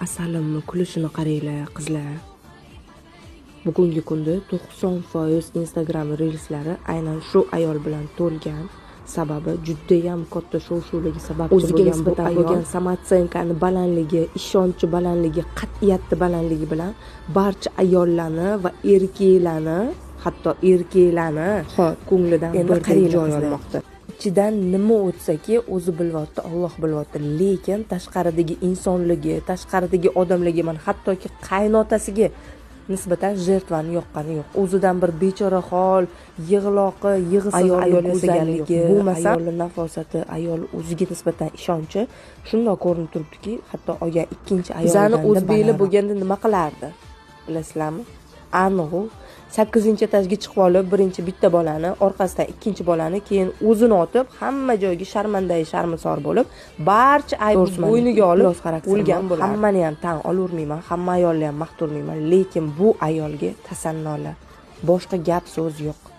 Asalimni kulishini qaranglar, qizlar. Bugungi kunda 90% Instagram reelslari aynan shu ayol bilan to'lgan. Sababi judayam katta shov-shuvlarga sababchi O'ziga bo'lgan bu nisbatan ayol bo'lgan самооценка ni balandligi, ishonchi balandligi, qat'iyati balandligi bilan barcha ayollarni va erkaklarni, hatto erkaklarni Xo'p, ko'nglidan endi birdek qaranglar, joy qizlar. olmoqda. Ichidan nima o'tsaki, o'zi bilyapti, Alloh bilyapti. Lekin tashqaridagi insonligi, tashqaridagi odamlarga, mana hattoki qaynotasiga nisbatan жертва ni yoqqani yo'q. O'zidan bir bechora hol, yig'loqi, yig'isiz Ayolni ayol go'zalligi, go'zalligi, bo'lmasa ayolni nafosati, ayol o'ziga nisbatan ishonchi shundoq ko'rinib turibdiki, hatto olgan ikkinchi Bizani ayolidan o'zbeklar bo'lganda nima qilardi? Bilasizlarmi? Aniq u 8-etajga chiqib olib, birinchi bitta bolani, orqasidan ikkinchi bolani, keyin o'zini otib, hamma joyga sharmandai sharmisor bo'lib, barcha aybni To'g'risi, bo'yniga olib iflos xarakterim o'lgan bor. bo'lardi. Hammani ham tan olurmayman, hamma ayolni ham maqtolmayman, lekin bu ayolga tasannolar. Boshqa gap so'z yo'q.